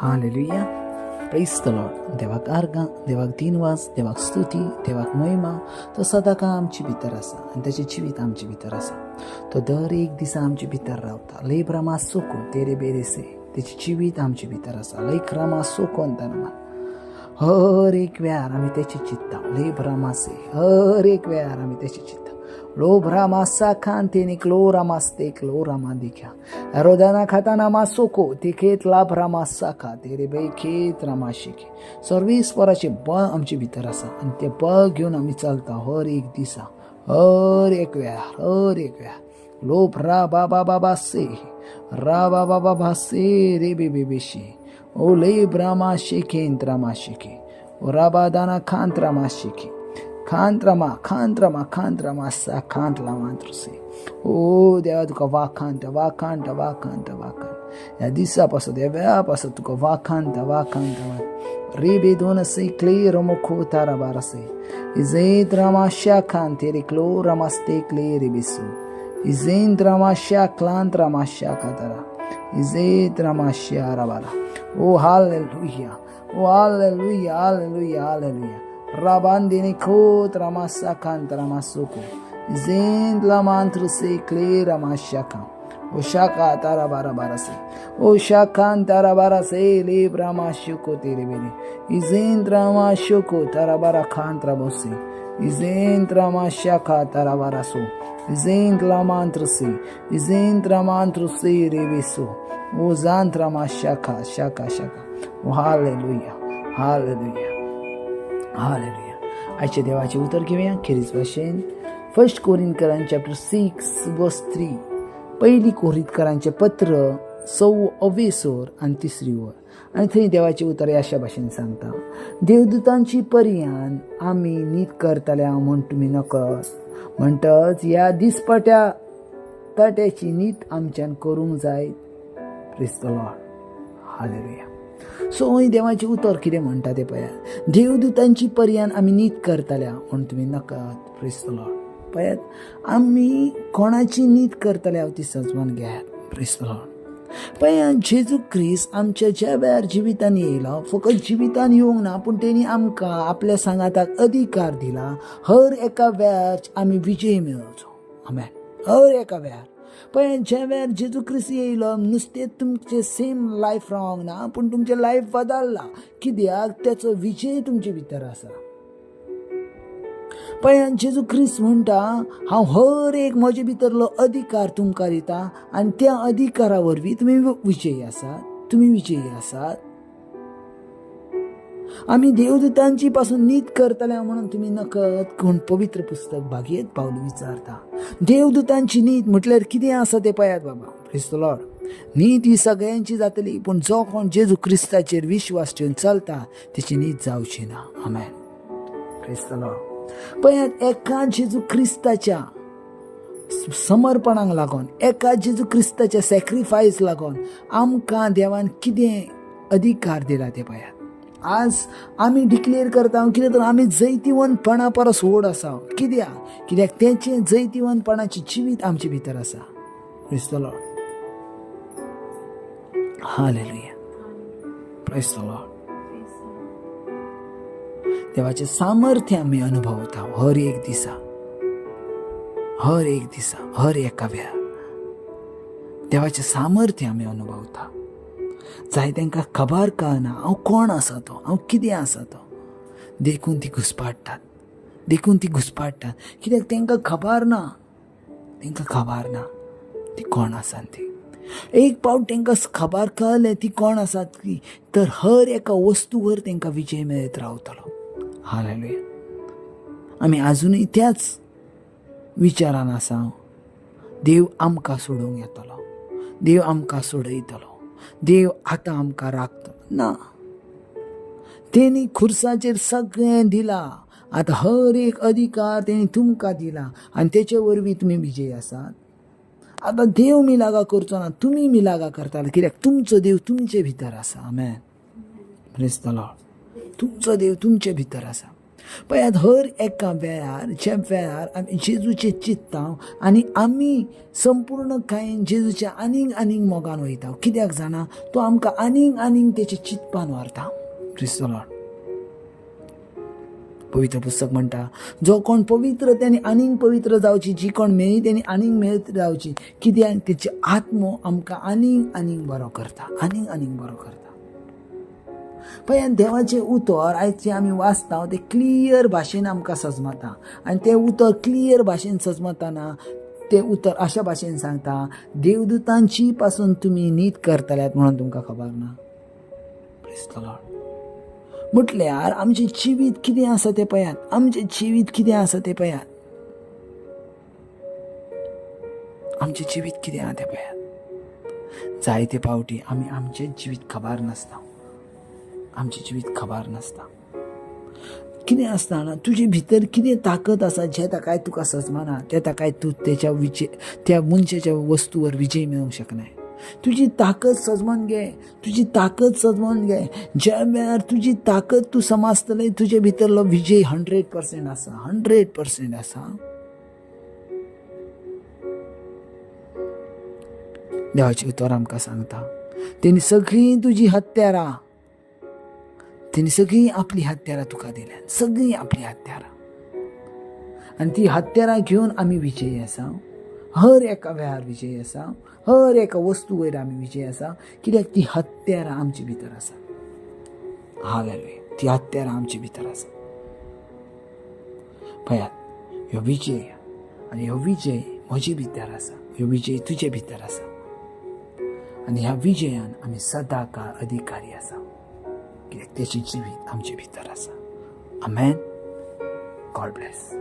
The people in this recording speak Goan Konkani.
Hallelujah, praise the Lord. देवाक आर्गां, देवाक दिनवास, देवाक स्तुती, देवाक महिमा. तो सदांकाळ आमचे भितर आसा आनी ताचें जिवीत आमचे भितर आसा. तो दर एक दिसा आमचे भितर रावता. लय ब्रमा सोको तेरे बेरेसे, तेचें जिवीत आमचे भितर आसा. लय क्रमा सोकोन तनमा, हर एक वेळार आमी तेचें चित्ता. लय ब्रमासे, हर एक वेळार आमी तेचें चित्ता. लो भ्रामासा खांतेनी क्लो रामास्ते क्लो रामा दिख्या रोदाना खाताना मासोको तिखेत ला भ्रामासा खा तेरे बे खेत रामाशिके. सर्वेस्पराचें बळ आमचे भितर आसा आनी तें बळ घेवन आमी चलता हर एक दिसा, हर एक वेळार, हर एक वेळार. लो भ्रा बा बा बा बा से रा बा बा बा बा से रे बे बे बे शे ओ ले ब्रामा शेखेंत रामा शेखे ओ राबा दाना खांत रामा शेखे खांत्रामा खांत्रामा खांत्रामा सा खांत लावांत्रसे. ओ देवा, तुका वाखांत वाखांत वाखांत वाखांत. ह्या दिसा पासत, ह्या वेळा पासत तुका वाखांत वाखांत वाखांत. रे दोन से क्ले रमोखो तारा बारसे इजेत रामाश्या खान तेरे क्लो रमास्ते क्ले रिबिसो इजेंत रामाश्या क्लांत रामाश्या खातारा इजेत रामाश्या राबारा. ओ हालेलुया, ओ हालेलुया, हालेलुया, हालेलुया. राबांदिनी खोत रामासा खांत रामासुको इजेंत लामांत्र से क्ले रामाश्या खान ओ शाका तारा बारा बारा से ओ शाखान तारा बारा से ले ब्रामा शुको तेरे बेरे इजेंत रामा शुको तारा बारा खान त्राबोसे इजेंत रामा शाखा तारा बारा सो इजेंत लामांत्र से इजेंत रामांत्र से रेवेसो ओ जांत रामा शाखा शाखा शाखा. ओ हालेलुया, हालेलुया, हालेलुया. आयच्या देवाचें उतर घेवया खेरीज भाशेन फर्स्ट कोरिंतकरां चॅप्टर 6 वर्स 3. पयली कोरिंतकरांचें पत्र सव अवेसोर आनी तिसरी वर. आनी थंय देवाचें उतर अशा भाशेन सांगता, देवदूतांची पर्यान आमी नीत करतल्या म्हूण तुमी नकळत, म्हणटच ह्या दिसपट्या तट्याची नीत आमच्यान करूंक जाय. Praise the Lord, hallelujah. So हय, देवाचें उतर कितें म्हणटा तें पळयात. देवदूतांची पर्यान आमी नीत करतल्या म्हूण तुमी नकळत. Praise the Lord. पळयात, आमी कोणाची नीत करतल्या ती सजमान घेयात. Praise the Lord. पळयात, जेजू क्रिस्त आमच्या ज्या वेळार जिवितान येयलो, फकत जिवितान येवंक ना, पूण तेणी आमकां आपल्या सांगाताक अधिकार दिला, हर एका वेळार आमी विजय मेळोवचो. आमेन. हर एका वेळार. पळय, ज्या वेळार जेजू क्रिस्त येयलो, नुस्तें तुमचें सेम लायफ रावंक ना, पूण तुमचें लायफ बदल्लां. कित्याक? तेचो विजय तुमचे भितर आसा. पळय, जेजू क्रिस्त म्हणटा, हांव हर एक म्हजे भितरलो अधिकार तुमकां दिता आनी त्या अधिकारा वरवीं तुमी विजयी आसात, तुमी विजयी आसात. आमी देवदूतांची पासून नीत करतले म्हणून तुमी नकळत कोण, पवित्र पुस्तक भागयत पावल विचारता. देवदूतांची नीत म्हटल्यार कितें आसा तें पळयात बाबा. Praise the Lord. नीत ही सगळ्यांची जातली, पूण जो कोण जेजू क्रिस्ताचेर विश्वास ठेवन चलता तेची नीत जावची ना. आमेन. Praise the Lord. पळयात, एका जेजू क्रिस्ताच्या समर्पणाक लागून, एका जेजू क्रिस्ताच्या सॅक्रिफायस लागून आमकां देवान कितें अधिकार दिला ते पळयात. आज आमी डिक्लेअर करता कितें तर आमी जैतिवंतपणा परस व्हड आसा. कित्याक? कित्याक तेचें जैतिवंतपणाचें जिवीत आमचे भितर आसा. Praise the Lord. Hallelujah. Praise the Lord. देवाचें सामर्थ्य आमी अनुभवता हर एक दिसा, हर एक दिसा, हर एका वेळार देवाचें सामर्थ्य आमी अनुभवता. जाय तांकां खबर कळना हांव कोण आसा तो, हांव कितें आसा तो. देखून ती घुसपाडटात, देखून ती घुसपाडटात. कित्याक? तांकां खबर ना, तांकां खबर ना ती कोण आसा ती. एक पावट तांकां खबर कळलें ती कोण आसात ती, तर हर एका वस्तूवर तांकां विजय मेळत रावतलो. हालेलुया. आमी आजुनूय त्याच विचारान आसा, देव आमकां सोडोवंक येतलो, देव आमकां सोडयतलो, देव आतां आमकां राखतलो. ना, तेणी खुर्साचेर सगळें दिलां. आतां हर एक अधिकार तेणी तुमकां दिला आनी तेचे वरवीं तुमी विजयी आसात. आतां देव मिलागा करचो ना, तुमी मिलागा करताले. कित्याक? तुमचो देव तुमचे भितर आसा. आमेन. Praise the Lord. तुमचो देव तुमचे भितर आसा. पळयात, हर एका वेळार ज्या वेळार आमी जेजूचें चित्ता आनी आमी संपूर्ण कायेन जेजूच्या आनीक आनीक मोगान वयता. कित्याक जाणा, तो आमकां आनीक आनीक तेचे चिंतपान व्हरता. Praise the Lord. पवित्र पुस्तक म्हणटा, जो कोण पवित्र तेणी आनीक पवित्र जावची, जी कोण मेळी तेणी आनीक मेळत जावची. कित्याक तेची आत्मो आमकां आनीक आनीक बरो करता, आनीक आनीक बरो करता. पळयात, देवाचें उतर आयज जें आमी वाचता तें क्लियर भाशेन आमकां सजमता आनी तें उतर क्लियर भाशेन सजमतना तें उतर अशा भाशेन सांगता, देवदूतांची पासून तुमी नीत करतल्यात म्हणून तुमकां खबर ना. Praise the Lord. म्हटल्यार आमचें जिवीत कितें आसा तें पळयात, आमचें जिवीत कितें आसा तें पळयात, आमचें जिवीत कितें आसा तें पळयात. जायते पावटी आमी आमचें जिवीत खबर नासता, आमचें जिवीत खबर नासता. कितें आसता ना, तुजे भितर कितें ताकद आसा जें ताकाय तुका सजमाना, तें ताकाय तूं तेच्या विजय, त्या मनशाच्या वस्तूवर विजय मेळोवंक शकनाय. तुजी ताकद सजमोन घे, तुजी ताकद सजमोन घे. ज्या वेळार तुजी ताकद तूं समजतलें, तुजे भितरलो विजय 100% आसा, 100% आसा. देवाचें उतर आमकां सांगता, तेणी सगळीं तुजी हत्यारां, तेणी सगळीं आपली हत्यारां तुका दिल्या, सगळीं आपली हत्यारां. आनी ती हत्यारां घेवन आमी विजयी आसा. हर एका वेळार विजयी आसा, हर एका वस्तू वयर आमी विजयी आसा. कित्याक ती हत्यारां आमचे भितर आसा. हालेलुया. ती हत्यारां आमचे भितर आसा. पळयात, ह्यो विजय आनी ह्यो विजय म्हजे भितर आसा, ह्यो विजय तुजे भितर आसा. आनी ह्या विजयान आमी सदां काळ अधिकारी आसा, कित्याक तेचें जिवीत आमचे भितर आसा. आमेन. God bless.